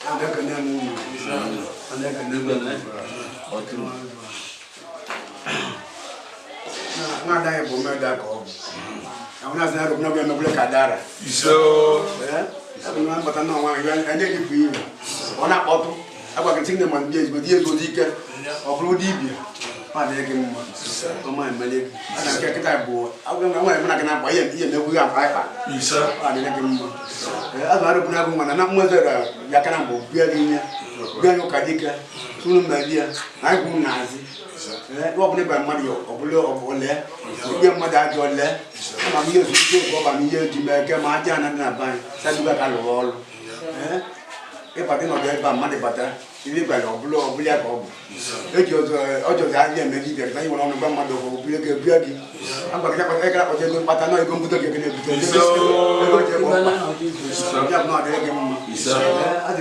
Na-ekene m unu. Na-ekene m unu. Nwaada anyị bụ mmeda ka ọ bụ. Ahụ na-asị na arụbụ n'oge emegbule ka dara. Ee, abụ na mbata na ọnwa anyị anyị na-edipụ iwe. Ọ na-akpọtụ. Agwa gị tinye ma ndị ezigbo dị ezigbo ike. Ọ bụrụ dibịa. Ọ adịghị gị mma. Ọma emele gị. A na nke kịta bụ agwa na nwere mụ na gị na-akpa ihe ihe emegbu gị akpa ịkpa. Ọ adịghị gị mma. Ee, azụ arụbụ n'agụ nwa na na mmụọ zere ya kana mbụ bịa gị nye. Bịa nye ụka dike. Tụrụ mmeri ya. Na anyị kwuru n'azị. Ee, ọ bụla ịba mmadụ ya ọ bụla ọ bụ lee. Ihe mmadụ ajọ lee. Ama m ihe ozugbo oge ọba m ihe eji mee ke ma aja na dị na be anyị. Saduga ka lụrụ ọrụ. Ee, ịbata ịnọdụ ebe a mmadụ bata ihe ịgbara ọbụla ọbụla ya ka ọ bụ eji ọzọ ọjọzi ahịa eme dibịa ka anyị nwere ọnụ gwa mmadụ okwu obule gị ebue gị agwa gị akpata ekere akpata ego mkpata na ego mbudo gị ego na-ebute ego ji egbo mkpa ya bụ na ọ dịrị gị mma. Ee, adị.